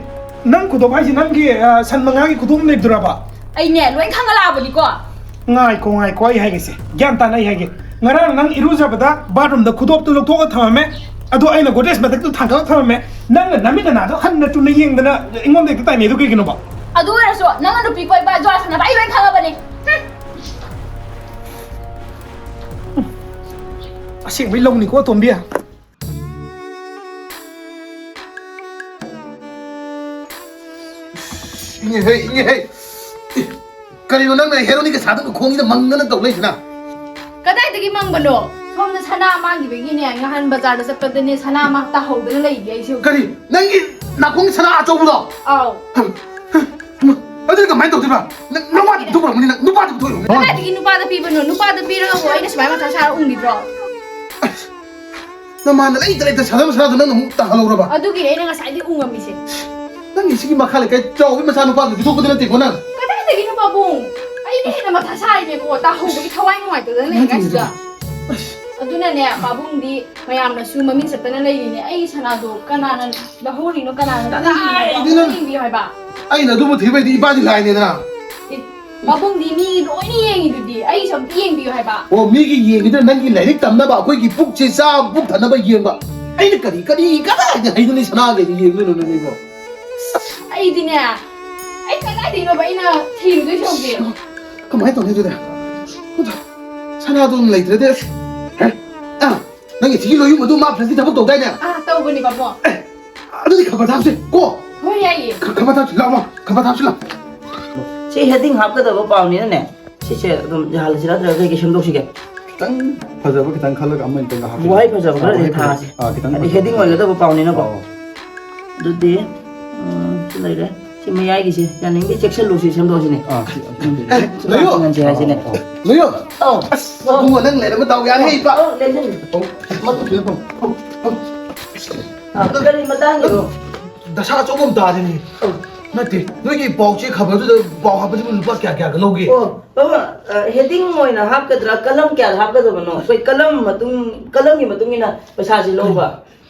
ꯅꯪ ꯈꯨꯗꯣꯞ ꯍꯥꯏꯁꯤ ꯅꯪꯒꯤ, ꯑ, ꯁꯟ ꯃꯉꯥꯒꯤ ꯈꯨꯗꯣꯞ ꯑꯃ ꯂꯩꯕꯗꯨꯔꯕ? ꯑꯩꯅꯦ, ꯂꯣꯏ ꯈꯪꯉ ꯂꯥꯛꯑꯕꯅꯤꯀꯣ꯫ ꯉꯥꯏꯈꯣ, ꯉꯥꯏꯈꯣ, ꯑꯩ ꯍꯥꯏꯒꯦꯁꯦ꯫ ꯒ꯭ꯌꯥꯟ ꯇꯥꯅ ꯑꯩ ꯍꯥꯏꯒꯦ꯫ ꯉꯔꯥꯡ ꯅꯪ ꯏꯔꯨꯖꯕꯗ bathroom ꯗ ꯈꯨꯗꯣꯞꯇꯨ ꯂꯧꯊꯣꯛꯑꯒ ꯊꯝꯃꯝꯃꯦ꯫ ꯑꯗꯣ ꯑꯩꯅ ꯒꯣꯗ꯭ꯔꯦꯖ ꯃꯊꯛꯇ ꯊꯥꯡꯒꯠꯂ ꯊꯝꯃꯝꯃꯦ꯫ ꯅꯪꯅ ꯅꯃꯤꯠ ꯅꯅꯥꯗꯣ ꯍꯟꯅ ꯆꯨꯝꯅ ꯌꯦꯡꯗꯅ ꯑꯩꯉꯣꯟꯗ ꯍꯦꯛꯇ ꯇꯥꯏꯅꯩꯗꯣ ꯀꯩꯒꯤꯅꯣꯕ? ꯑꯗꯨ ꯑꯣꯏꯔꯁꯨ ꯅꯪꯅ ꯅꯨꯄꯤ ꯀꯣꯏꯕ, ꯖꯨꯋꯥ ꯁꯥꯟꯅꯕ ꯑꯩ ꯂꯣꯏ ꯈꯪꯉꯕꯅꯤ꯫ ꯍꯨꯝ꯫ ꯑꯁꯦꯡꯕꯩ ꯂꯧꯅꯤꯀꯣ, ꯇꯣꯝꯕꯤ꯫ ꯏꯪꯉꯦꯍꯦ, ꯏꯪꯉꯦꯍꯦ꯫ ꯑꯦ, ꯀꯔꯤꯅꯣ ꯅꯪꯅ ꯍꯦꯔꯣꯅꯤꯒ ꯁꯥꯗꯕ ꯈꯣꯡꯁꯤꯗ ꯃꯪꯗꯅ ꯇꯧ ꯂꯩꯁꯤꯅ? ꯀꯗꯥꯏꯗꯒꯤ ꯃꯪꯕꯅꯣ? ꯁꯣꯝꯗ ꯁꯅꯥ ꯃꯥꯡꯈꯤꯕꯒꯤꯅꯦ, ꯉꯍꯥꯟ ꯕꯖꯥꯔꯗ ꯆꯠꯄꯗꯅꯦ ꯁꯅꯥ ꯃꯥ ꯇꯥꯍꯧꯗꯅ ꯂꯩꯔꯤ ꯑꯩꯁꯦ ꯍꯧꯖꯤꯛ꯫ ꯀꯔꯤ? ꯅꯪꯒꯤ ꯅꯥꯀꯣꯡꯒꯤ ꯁꯅꯥ ꯑꯆꯧꯕꯗꯣ? ꯑꯥꯎ꯫ ꯍꯩꯃꯥ, ꯑꯗꯨꯗꯤ ꯀꯃꯥꯏꯅ ꯇꯧꯗꯣꯏꯕ? ꯅꯪ ꯅꯋꯥꯗꯤ ꯄꯤꯊꯣꯛꯈ꯭ꯔꯕꯅꯤ, ꯅꯪ ꯅꯨꯄꯥꯗꯤ ꯄꯤꯊꯣꯛꯈ꯭ꯔꯕꯅꯤ꯫ ꯀꯗꯥꯏꯗꯒꯤ ꯅꯨꯄꯥꯗ ꯄꯤꯕꯅꯣ? ꯅꯨꯄꯥꯗ ꯄꯤꯔꯒꯕꯨ ꯑꯩꯅ ꯁꯨꯃꯥꯏꯅ ꯃꯊꯥ ꯁꯥꯔ ꯎꯡꯈꯤꯕ꯭ꯔꯣ? ꯑꯁ, ꯅꯃꯥꯟꯅ ꯂꯩꯇ ꯂꯩꯇ ꯁꯥꯖꯕ ꯁꯅꯥꯗꯣ ꯅꯪꯅ ꯑꯃꯨꯛ ꯇꯥꯍꯜꯍꯧꯔꯕ? ꯑꯗꯨꯒꯤꯅꯦ ꯑꯩꯅ ꯉꯁꯥꯏꯗꯤ ꯎꯡꯉꯝꯃꯤꯁꯦ꯫ ꯅꯪꯒꯤ ꯁꯤꯒꯤ ꯃꯈꯥ ꯂꯩꯀꯥꯏ ꯆꯥꯎꯕꯒꯤ ꯃꯆꯥꯅꯨꯄꯥꯗꯨ ꯄꯤꯊꯣꯛꯄꯗꯤ ꯅꯠꯇꯦꯀꯣ ꯅꯪ? ꯀꯗꯥꯏꯗꯒꯤꯅꯣ ꯄꯥꯕꯨꯡ? ꯑꯩꯅ ꯍꯦꯟꯅ ꯃꯊꯥ ꯁꯥꯔꯤꯅꯦꯀꯣ, ꯇꯥꯍꯧꯕꯒꯤ ꯊꯋꯥꯏ ꯅꯨꯡꯉꯥꯏꯇꯗꯅ ꯂꯩ ꯀꯥꯟꯁꯤꯗ꯫ ꯑꯁ꯫ ꯑꯗꯨꯅꯅꯦ ꯄꯥꯕꯨꯡꯗꯤ ꯃꯌꯥꯝꯅꯁꯨ ꯃꯃꯤꯡ ꯆꯠꯇꯅ ꯂꯩꯔꯤꯅꯦ꯫ ꯑꯩꯒꯤ ꯁꯅꯥꯗꯣ ꯀꯅꯥꯅ ꯂꯧꯍꯧꯔꯤꯅꯣ, ꯀꯅꯥꯅ ꯀꯗꯥꯏꯗꯒꯤꯅꯣ? ꯄꯤꯔꯤꯅꯣ? ꯑꯝꯇ ꯌꯦꯡꯕꯤꯌꯨ ꯍꯥꯏꯕ꯫ ꯑꯩꯅ ꯑꯗꯨꯕꯨ ꯊꯤꯕꯩꯗꯤ ꯏꯄꯥꯗꯤ ꯂꯥꯏꯅꯦꯗꯅ꯫ ꯑꯦ, ꯄꯥꯕꯨꯡꯗꯤ ꯃꯤ ꯂꯣꯏꯅ ꯌꯦꯡꯉꯤꯗꯨꯗꯤ, ꯑꯩꯒꯤꯁꯨ ꯑꯝꯇ ꯌꯦꯡꯕꯤꯌꯨ ꯍꯥꯏꯕ꯫ ꯑꯣ, ꯃꯤꯒꯤ ꯌꯦꯡꯉꯤꯗꯨꯅ ꯅꯪꯒꯤ ꯂꯥꯏꯔꯤꯛ ꯇꯝꯅꯕ, ꯑꯩꯈꯣꯏꯒꯤ ꯄꯨꯛꯁꯦ ꯆꯥꯕ ꯄꯨꯛ ꯊꯟꯅꯕ ꯌꯦꯡꯕ꯫ ꯑꯩꯅ ꯀꯔꯤ, ꯀꯔꯤ, ꯀꯗꯥꯏꯗ ꯍꯩꯗꯣꯏꯅꯣ ꯁꯅꯥꯒꯗꯤ ꯌꯦꯡꯗꯣꯏꯅꯣ ꯅꯪ ꯑꯩꯕꯣ? ꯑꯩꯗꯤꯅꯦ, ꯑꯩ ꯀꯗꯥꯏꯗꯒꯤꯅꯣꯕ ꯑꯩꯅ ꯊꯤꯔꯨꯗꯣꯏꯁꯦ ꯍꯧꯖꯤꯛ? ꯀꯃꯥꯏꯅ ꯇꯧꯅꯤ ꯑꯗꯨꯗꯤ? ꯁꯅꯥꯗꯣ ꯑꯗꯨꯝ ꯂꯩꯇ꯭ꯔꯗꯤ ꯑꯁ꯫ ꯍꯦ? ꯑꯥ, ꯅꯪꯒꯤ ꯁꯤꯒꯤ ꯂꯣꯏꯌꯨꯝ ꯑꯗꯨ ꯃꯥ ꯐ꯭ꯔꯦꯟꯁꯀꯤ ꯊꯕꯛ ꯇꯧꯗꯥꯏꯅꯦ? ꯑꯥ, ꯇꯧꯕꯅꯦ ꯄꯥꯕꯨꯡ꯫ ꯑꯦ, ꯑꯗꯨꯗꯤ ꯈꯕꯔ ꯊꯥꯞꯁꯦ ꯀꯣ? ꯍꯣꯏ, ꯌꯥꯏꯌꯦ꯫ ꯈ-, ꯈꯕꯔ ꯊꯥꯞꯁꯤ, ꯂꯥꯛꯑꯣ, ꯈꯕꯔ ꯊꯥꯞꯁꯤ ꯂꯥꯛꯑꯣ꯫ ꯁꯤ heading ꯍꯥꯞꯀꯗꯕ ꯄꯥꯎꯅꯤꯅꯅꯦ, ꯁꯤꯁꯦ ꯑꯗꯨꯝ ꯌꯥꯍꯜꯂꯁꯤꯔꯥ ꯅꯠꯇ꯭ꯔꯒ ꯀꯩꯀꯩ ꯁꯦꯝꯗꯣꯛꯁꯤꯒꯦ? ꯈꯤꯇꯪ ꯐꯖꯕ ꯈꯤꯇꯪ ꯈꯜꯂꯒ ꯑꯃ ꯍꯦꯛꯇ ꯍꯥꯞꯀꯦ꯫ ꯋꯥꯍꯩ ꯐꯖꯕ ꯈꯔ ꯑꯥ, ꯋꯥꯍꯩ ꯍꯦꯛꯇ ꯐꯖꯕ꯫ ꯊꯥꯁꯤ꯫ ꯑꯥ, ꯈꯤꯇꯪ ꯍꯥꯏꯗꯤ ꯐꯖꯕ꯫ Heading ꯑꯣꯏꯒꯗꯕ ꯄꯥꯎꯅꯤꯅꯀꯣ꯫ ꯑꯥꯎ꯫ ꯑꯗꯨꯗꯤ, ꯎꯝ, ꯁꯤ ꯂꯩꯔꯦ꯫ ꯁꯤ ꯃꯌꯥꯏꯒꯤꯁꯦ ꯌꯥꯅꯤꯡꯗꯦ, ꯆꯦꯛꯁꯤꯜꯂꯨ, ꯁꯤ ꯁꯦꯝꯗꯣꯛꯁꯤꯅꯦ꯫ ꯑꯥ, ꯁꯤ, ꯁꯤ, ꯉꯟꯁꯦ ꯍꯥꯏꯁꯤꯅꯦ꯫ ꯂꯩꯌꯣ꯫ ꯑꯧ, ꯑꯁ, ꯏꯕꯨꯡꯉꯣ, ꯅꯪ ꯂꯩꯔꯝꯕ ꯗꯥꯎ ꯌꯥꯔꯦ, ꯏꯄꯥ꯫ ꯑꯧ, ꯂꯦꯟꯁꯤꯟ꯫ ꯑꯧ, ꯃꯗꯨ ꯐꯤꯔꯦ, ꯄꯥꯎ꯫ ꯑꯧ, ꯑꯧ꯫ ꯑꯥ, ꯀꯔꯤ ꯃꯇꯥꯡꯒꯤꯅꯣ? ꯗꯁꯥ ꯑꯆꯧꯕ ꯑꯃ ꯇꯥꯔꯦꯅꯦ꯫ ꯅꯠꯇꯦ, ꯅꯣꯏꯒꯤ ꯄꯥꯎ ꯆꯦ ꯈꯕꯔꯗꯨꯗ ꯄꯥꯎ ꯍꯥꯞꯄꯁꯤꯕꯨ ꯂꯨꯄꯥ ꯀꯌꯥ ꯀꯌꯥꯒ ꯂꯧꯒꯦ? ꯑꯣ, ꯕꯕꯥ, ꯑ, heading ꯑꯣꯏꯅ ꯍꯥꯞꯀꯗ꯭ꯔꯥ, ꯀꯂꯝ ꯀꯌꯥꯗ ꯍꯥꯞꯀꯗꯕꯅꯣ? ꯑꯩꯈꯣꯏ ꯀꯂꯝ ꯃꯇꯨꯡ, ꯀꯂꯝꯒꯤ ꯃꯇꯨꯡ ꯏꯟꯅ ꯄꯩꯁꯥꯁꯤ ꯂꯧꯕ꯫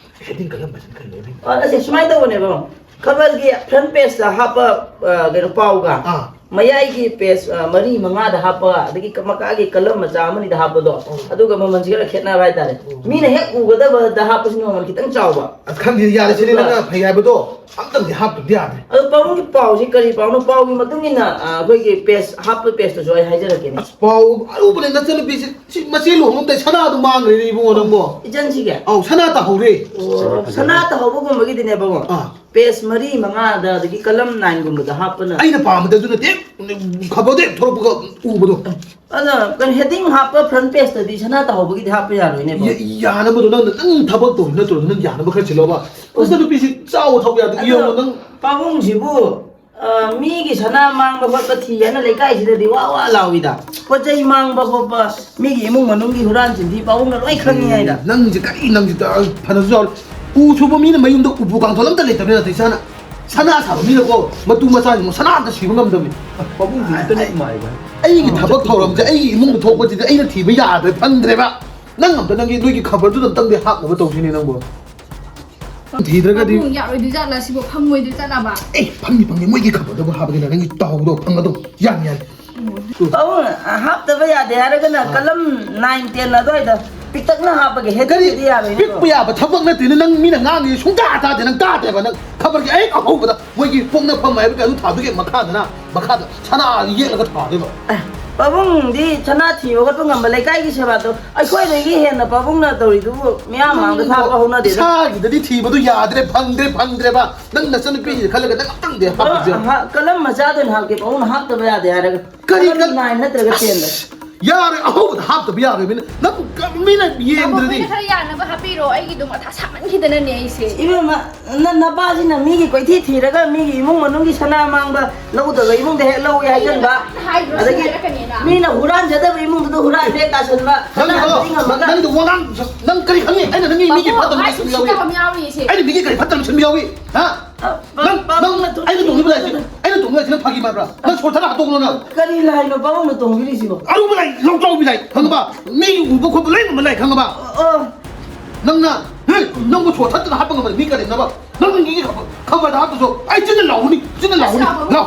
Heading ꯀꯔꯝꯕꯁꯤꯅ ꯈꯔ ꯂꯧꯒꯦ? ꯑ, ꯑꯁꯦ, ꯁꯨꯃꯥꯏꯅ ꯇꯧꯕꯅꯦꯕ, ꯈꯕꯔꯒꯤ front pageꯇ ꯍꯥꯞꯄ, ꯑ, ꯀꯩꯅꯣ, ꯄꯥꯎꯒ, ꯑꯥ꯫ ꯃꯌꯥꯏꯒꯤ page, ꯑ, ꯃꯔꯤ ꯃꯉꯥꯗ ꯍꯥꯄ, ꯑꯗꯒꯤ ꯀ-, ꯃꯈꯥꯒꯤ ꯀꯂꯝ ꯃꯆꯥ ꯑꯃꯅꯤꯗ ꯍꯥꯞꯄꯗꯣ, ꯑꯣ꯫ ꯑꯗꯨꯒ ꯃꯃꯜꯁꯤ ꯈꯔ ꯈꯦꯠꯅꯕ ꯍꯥꯏꯇꯥꯔꯦ꯫ ꯑꯣ꯫ ꯃꯤꯅ ꯍꯦꯛ ꯎꯒꯗꯕꯗ ꯍꯥꯞꯄꯁꯤꯅ ꯃꯃꯜ ꯈꯤꯇꯪ ꯆꯥꯎꯕ꯫ ꯑꯁ, ꯈꯪꯗꯦ, ꯌꯥꯔꯦ, ꯁꯤꯅꯦ ꯑꯗꯨꯒ ꯅꯪꯅ ꯐꯩ ꯍꯥꯏꯕꯗꯣ꯫ ꯑꯝꯇꯪꯗꯤ ꯍꯥꯞꯇꯕꯗꯤ ꯌꯥꯗ꯭ꯔꯦ꯫ ꯑꯗꯣ ꯄꯥꯕꯨꯡꯒꯤ ꯄꯥꯎꯁꯤ ꯀꯔꯤ ꯄꯥꯎꯅꯣ? ꯄꯥꯎꯒꯤ ꯃꯇꯨꯡ ꯏꯟꯅ, ꯑ, ꯑꯩꯈꯣꯏꯒꯤ page, ꯍꯥꯞꯄ pageꯇꯨꯁꯨ ꯑꯩ ꯍꯥꯏꯖꯔꯛꯀꯦꯅꯦ꯫ ꯑꯁ, ꯄꯥꯎ ꯑꯔꯨꯕꯅꯦ, ꯅꯆꯟꯅꯨꯄꯤꯁꯤ, ꯁꯤ ꯃꯆꯦ ꯂꯨꯍꯣꯡꯉꯝꯗꯥꯏ ꯁꯅꯥꯗꯣ ꯃꯥꯡꯈ꯭ꯔꯦꯅꯦ ꯏꯕꯨꯡꯉꯣ ꯅꯪꯕꯣ꯫ ꯏꯆꯟꯁꯤꯒꯤ? ꯑꯧ, ꯁꯅꯥ ꯇꯥꯍꯧꯔꯦ꯫ ꯑꯣ, ꯁꯅꯥ ꯇꯥꯍꯧꯕꯒꯨꯝꯕꯒꯤꯗꯤꯅꯦ ꯄꯥꯕꯨꯡ꯫ ꯑꯥ꯫ Page ꯃꯔꯤ ꯃꯉꯥꯗ, ꯑꯗꯒꯤ ꯀꯂꯝ nineꯒꯨꯝꯕꯗ ꯍꯥꯞꯄꯅ꯫ ꯑꯩꯅ ꯄꯥꯝꯕꯗꯁꯨ ꯅꯠꯇꯦ, ꯈꯕꯔꯗ ꯍꯦꯛ ꯊꯣꯛꯂꯛꯄꯒ ꯎꯕꯗꯣ꯫ ꯑꯗꯣ ꯀꯩꯅꯣ, heading ꯍꯥꯞꯄ front pageꯇꯗꯤ ꯁꯅꯥ ꯇꯥꯍꯧꯕꯒꯤꯗꯤ ꯍꯥꯞꯄ ꯌꯥꯔꯣꯏꯅꯦ, ꯄꯥꯕꯨꯡ꯫ ꯌꯥ-, ꯌꯥꯅꯕꯗꯣ ꯅꯪꯅ ꯅꯪ ꯊꯕꯛ ꯇꯧꯔꯤ ꯅꯠꯇ꯭ꯔꯣ? ꯅꯪ ꯌꯥꯅꯕ ꯈꯔ ꯁꯤꯜꯂꯣꯕ꯫ ꯅꯆꯟꯅꯨꯄꯤꯁꯤ ꯆꯥꯎꯕ ꯊꯧꯕ ꯌꯥꯗꯦ, ꯌꯦꯡꯉꯣ ꯅꯪ꯫ ꯄꯥꯕꯨꯡꯁꯤꯕꯨ, ꯑ, ꯃꯤꯒꯤ ꯁꯅꯥ ꯃꯥꯡꯕ ꯈꯣꯠꯄ ꯊꯤ ꯍꯥꯏꯅ ꯂꯩꯀꯥꯏꯁꯤꯗꯗꯤ ꯋꯥ ꯋꯥ ꯂꯥꯎꯏꯗ꯫ ꯄꯣꯠ ꯆꯩ ꯃꯥꯡꯕ ꯈꯣꯠꯄ, ꯃꯤꯒꯤ ꯏꯃꯨꯡ ꯃꯅꯨꯡꯒꯤ ꯍꯨꯔꯥꯟ ꯆꯤꯟꯊꯤ ꯄꯥꯕꯨꯡꯅ ꯂꯣꯏ ꯈꯪꯉꯤ ꯍꯥꯏꯗ꯫ ꯅꯪꯁꯦ ꯀꯔꯤ, ꯅꯪꯁꯦ ꯇ-, ꯐꯅꯁꯨ ꯌꯥꯎꯔꯦ꯫ ꯎ ꯁꯨꯕ ꯃꯤꯅ ꯃꯌꯨꯝꯗ ꯎꯄꯨ ꯀꯥꯡꯊꯣꯜ ꯑꯝꯇ ꯂꯩꯇꯕꯅꯤ ꯅꯠꯇꯦ ꯏꯁꯥꯅ꯫ ꯁꯅꯥ ꯁꯥꯕ ꯃꯤꯅꯀꯣ, ꯃꯇꯨ ꯃꯆꯥꯁꯤꯡꯕꯨ ꯁꯅꯥ ꯑꯝꯇ ꯁꯤꯕ ꯉꯝꯗꯕꯅꯤ꯫ ꯄꯥꯕꯨꯡꯁꯤ ꯏꯟꯇꯔꯅꯦꯠ ꯃꯥꯏꯕ꯫ ꯑꯩꯒꯤ ꯊꯕꯛ ꯊꯧꯔꯝꯁꯦ, ꯑꯩꯒꯤ ꯏꯃꯨꯡꯗ ꯊꯣꯛꯄꯁꯤꯗꯤ ꯑꯩꯅ ꯊꯤꯕ ꯌꯥꯗ꯭ꯔꯦ, ꯐꯪꯗ꯭ꯔꯦꯕ꯫ ꯅꯪ ꯑꯝꯇ ꯅꯪꯒꯤ ꯅꯣꯏꯒꯤ ꯈꯕꯔꯗꯨꯗ ꯑꯝꯇꯪꯗꯤ ꯍꯥꯞꯅꯕ ꯇꯧꯁꯤꯅꯦ ꯅꯪꯕꯣ꯫ ꯊꯤꯗ꯭ꯔꯒꯗꯤ ꯄꯥꯕꯨꯡ ꯌꯥꯔꯣꯏꯗꯣꯏ ꯖꯥꯠꯂꯥ ꯁꯤꯕꯣ? ꯐꯪꯉꯣꯏꯗꯣꯏ ꯖꯥꯠꯂꯕ? ꯑꯦ, ꯐꯪꯅꯤ, ꯐꯪꯅꯤ, ꯃꯣꯏꯒꯤ ꯈꯕꯔꯗꯨꯕꯨ ꯍꯥꯞꯄꯒꯦꯅ ꯅꯪꯒꯤ ꯇꯥꯎꯗꯣ ꯐꯪꯒꯗꯧ꯫ ꯌꯥꯅꯤ, ꯌꯥꯅꯤ꯫ ꯄꯥꯕꯨꯡ, ꯍꯥꯞꯇꯕ ꯌꯥꯗꯦ ꯍꯥꯏꯔꯒꯅ ꯀꯂꯝ nine ten ꯑꯗꯨꯋꯥꯏꯗ ꯄꯤꯛꯇꯛꯅ ꯍꯥꯞꯄꯒꯦ꯫ ꯀꯔꯤ Headingꯗꯤ ꯌꯥꯔꯣꯏꯅꯦ꯫ ꯄꯤꯛꯄ ꯌꯥꯕ ꯊꯕꯛ ꯅꯠꯇꯦꯅꯦ, ꯅꯪ ꯃꯤꯅ ꯉꯥꯡꯉꯤ ꯁꯨꯡꯇꯥ ꯇꯥꯗꯦ, ꯅꯪ ꯇꯥꯗꯦꯕ꯫ ꯅꯪ ꯈꯕꯔꯒꯤ ꯑꯍꯦꯛ ꯑꯍꯧꯕꯗ ꯃꯣꯏꯒꯤ ꯄꯣꯛꯅꯐꯝ ꯍꯥꯏꯕꯒꯤ ꯑꯗꯨ ꯊꯥꯗꯨꯒꯤ ꯃꯈꯥꯗꯅ, ꯃꯈꯥꯗ ꯁꯅꯥ ꯌꯦꯛꯂꯒ ꯊꯥꯗꯣꯏꯕ꯫ ꯄꯥꯕꯨꯡꯗꯤ ꯁꯅꯥ ꯊꯤꯕ ꯈꯣꯠꯄ ꯉꯝꯕ ꯂꯩꯀꯥꯏꯒꯤ ꯁꯦꯕꯥꯗꯣ ꯑꯩꯈꯣꯏꯗꯒꯤ ꯍꯦꯟꯅ ꯄꯥꯕꯨꯡꯅ ꯇꯧꯔꯤꯗꯨꯕꯨ ꯃꯤꯌꯥꯝ ꯃꯥꯡꯗ ꯊꯥꯕ ꯍꯧꯅꯗꯦꯗ꯫ ꯏꯁꯥꯒꯤꯗꯗꯤ ꯊꯤꯕꯗꯨ ꯌꯥꯗ꯭ꯔꯦ, ꯐꯪꯗ꯭ꯔꯦ, ꯐꯪꯗ꯭ꯔꯦꯕ꯫ ꯅꯪ ꯅꯆꯟꯅꯨꯄꯤꯁꯤꯗ ꯈꯜꯂꯒ ꯅꯪ ꯑꯝꯇꯪꯗꯤ ꯍꯥꯞꯄꯁꯦ꯫ ꯑꯍ, ꯀꯂꯝ ꯃꯆꯥꯗ ꯑꯣꯏꯅ ꯍꯥꯞꯀꯦ, ꯄꯥꯕꯨꯡꯅ ꯍꯥꯞꯇꯕ ꯌꯥꯗꯦ ꯍꯥꯏꯔꯒ꯫ ꯀꯔꯤ ꯀꯂꯝ ꯀꯜ- nine ꯅꯠꯇ꯭ꯔꯒ tenꯗ꯫ ꯌꯥꯔꯣꯏ, ꯑꯍꯧꯕꯗ ꯍꯥꯞꯇꯕ ꯌꯥꯔꯣꯏ꯫ ꯃꯤꯅ ꯅꯪ ꯃꯤꯅ ꯌꯦꯡꯗ꯭ꯔꯗꯤ꯫ ꯇꯥꯃꯣ, ꯈꯔ ꯌꯥꯅꯕ ꯍꯥꯞꯄꯤꯔꯣ, ꯑꯩꯒꯤꯗꯣ ꯃꯊꯥ ꯁꯥꯃꯟꯈꯤꯗꯅꯅꯦ ꯑꯩꯁꯦ꯫ ꯏꯕꯦꯝꯃ, ꯅ ꯅꯄꯥꯁꯤꯅ ꯃꯤꯒꯤ ꯀꯣꯏꯊꯤ ꯊꯤꯔꯒ ꯃꯤꯒꯤ ꯏꯃꯨꯡ ꯃꯅꯨꯡꯒꯤ ꯁꯅꯥ ꯃꯥꯡꯕ ꯂꯧꯗꯕ ꯏꯃꯨꯡꯗ ꯍꯦꯛ ꯂꯧꯏ ꯍꯥꯏꯖꯟꯕ꯫ ꯍꯥꯏꯗ꯭ꯔꯣ, ꯑꯗꯒꯤ ꯁꯤꯖꯤꯟꯅꯔꯛꯀꯅꯦꯅ? ꯃꯤꯅ ꯍꯨꯔꯥꯟꯖꯗꯕ ꯏꯃꯨꯡꯗꯨꯗ ꯍꯨꯔꯥꯟ ꯍꯦꯛ ꯇꯥꯁꯟꯕ꯫ ꯅꯪꯒꯤꯗꯣ, ꯁꯅꯥꯗꯨꯗꯤ ꯉꯝꯃꯒ꯫ ꯅꯪꯒꯤꯗꯣ ꯋꯥꯉꯥꯡ, ꯅꯪ ꯀꯔꯤ ꯈꯪꯉꯤ? ꯑꯩꯅ ꯅꯪꯒꯤ ꯃꯤꯒꯤ ꯇꯥꯃꯣ, ꯐꯠꯇꯕ ꯑꯩ ꯃꯤꯒꯤ ꯁꯤꯟꯕ ꯌꯥꯎꯏ꯫ ꯎꯁꯤꯠꯇꯕ ꯑꯃ ꯌꯥꯎꯔꯤꯌꯦ ꯁꯤ꯫ ꯑꯩꯅ ꯃꯤꯒꯤ ꯀꯔꯤ ꯐꯠꯇꯕ ꯁꯤꯟꯕ ꯌꯥꯎꯏ? ꯍꯥ? ꯑ, ꯅꯪ, ꯄꯥꯕꯨꯡꯅ ꯅꯪ, ꯊꯣꯡ-, ꯑꯩꯅ ꯇꯣꯡꯉꯤꯕ ꯂꯥꯏꯁꯦ, ꯑꯩꯅ ꯇꯣꯡꯉꯤꯕ ꯂꯥꯏꯁꯦ ꯅꯪ ꯐꯥꯒꯤ ꯃꯥꯟꯕ꯭ꯔꯥ? ꯅꯪ ꯁꯣꯔ ꯊꯠꯂ ꯍꯥꯠꯇꯣꯛꯄ꯭ꯔꯣ ꯅꯪ? ꯀꯔꯤ ꯂꯥꯏꯅꯣ ꯄꯥꯕꯨꯡꯅ ꯇꯣꯡꯕꯤꯔꯤꯁꯤꯕꯣ? ꯑꯔꯨꯕ ꯂꯥꯏ, ꯂꯧꯇ꯭ꯔꯥꯎꯕꯤ ꯂꯥꯏ, ꯈꯪꯉꯕ? ꯃꯤ ꯎꯕ ꯈꯣꯠꯄ ꯂꯣꯏ ꯉꯝꯕ ꯂꯥꯏ, ꯈꯪꯉꯕ? ꯑꯣ, ꯑꯣ꯫ ꯅꯪꯅ, ꯍꯦ, ꯅꯪꯕꯨ ꯁꯣꯔ ꯊꯠꯇꯅ ꯍꯥꯠꯄ ꯉꯝꯕ ꯃꯤ ꯀꯔꯤꯅꯕ? ꯅꯪ ꯃꯤꯒꯤ ꯈꯕꯔ, ꯈꯕꯔꯗ ꯍꯥꯞꯄꯁꯨ ꯑꯩ ꯆꯤꯟꯅ ꯂꯥꯎꯒꯅꯤ, ꯆꯤꯟꯅ ꯂꯥꯎꯒꯅꯤ꯫ ꯂꯥꯎ꯫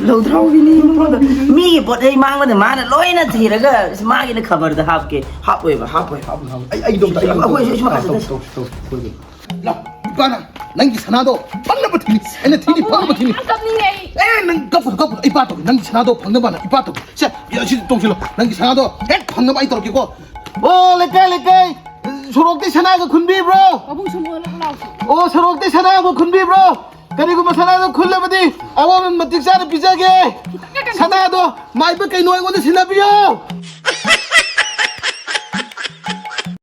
ꯂꯧꯗ꯭ꯔꯥꯎꯕꯤꯅꯤ ꯏꯃꯨꯡꯗ꯫ ꯃꯤꯒꯤ ꯄꯣꯠ ꯆꯩ ꯃꯥꯡꯕꯗ ꯃꯥꯅ ꯂꯣꯏꯅ ꯊꯤꯔꯒ ꯃꯥꯒꯤꯅ ꯈꯕꯔꯗ ꯍꯥꯞꯀꯦ꯫ ꯍꯥꯞꯄꯣꯏꯕ, ꯍꯥꯞꯄꯣꯏ, ꯍꯥꯞꯄꯣꯏ, ꯍꯥꯞꯄꯣꯏ꯫ ꯑꯩ, ꯑꯩ ꯑꯗꯣꯝꯗ, ꯑꯩ ꯑꯗꯣꯝꯗ꯫ ꯑꯩꯈꯣꯏꯁꯨ, ꯑꯩꯁꯨ ꯃꯈꯥ ꯇꯧꯁꯤ, ꯆꯠꯊꯁꯤ꯫ ꯇꯧꯁꯤ, ꯇꯧꯁꯤ, ꯇꯧꯁꯤ, ꯇꯧꯁꯤ꯫ ꯂꯥꯎ, ꯏꯄꯥꯅ ꯅꯪꯒꯤ ꯁꯅꯥꯗꯣ ꯐꯪꯅꯕ ꯊꯤꯅꯤ꯫ ꯑꯩꯅ ꯊꯤꯅꯤ, ꯄꯥꯕꯨꯡ, ꯐꯪꯅꯕ ꯊꯤꯅꯤ꯫ ꯑꯩ ꯌꯥꯝ ꯀꯞꯅꯤꯡꯉꯦ ꯑꯩ꯫ ꯑꯦ, ꯅꯪ ꯀꯞꯄꯨ, ꯀꯞꯄꯨ, ꯏꯄꯥ ꯇꯧꯒꯦ꯫ ꯅꯪꯒꯤ ꯁꯅꯥꯗꯣ ꯐꯪꯅꯕꯅ ꯏꯄꯥ ꯇꯧꯒꯦ꯫ ꯁꯦ, ꯁꯤ ꯇꯣꯡꯁꯤꯜꯂꯣ꯫ ꯅꯪꯒꯤ ꯁꯅꯥꯗꯣ ꯍꯦꯛ ꯐꯪꯅꯕ ꯑꯩ ꯇꯧꯔꯛꯀꯦꯀꯣ꯫ ꯑꯣ, ꯂꯩꯀꯥꯏ, ꯂꯩꯀꯥꯏ, ꯁꯣꯔꯣꯛꯇꯩ ꯁꯅꯥꯒ ꯈꯨꯟꯕꯤꯕ꯭ꯔꯣ? ꯄꯥꯕꯨꯡ ꯁꯨꯝ ꯑꯣꯜꯂꯒ ꯂꯥꯎꯁꯤ꯫ ꯑꯣ, ꯁꯣꯔꯣꯛꯇꯩ ꯁꯅꯥꯒ ꯈꯨꯟꯕꯤꯕ꯭ꯔꯣ? ꯀꯔꯤꯒꯨꯝꯕ ꯁꯅꯥꯗꯣ ꯈꯨꯜꯂꯕꯗꯤ ꯑꯋꯥꯃꯟ ꯃꯇꯤꯛ ꯆꯥꯅ ꯄꯤꯖꯒꯦ꯫ ꯁꯅꯥꯗꯣ ꯃꯥꯏꯕ ꯀꯩꯅꯣ ꯑꯩꯉꯣꯟꯗ ꯁꯤꯟꯅꯕꯤꯌꯣ꯫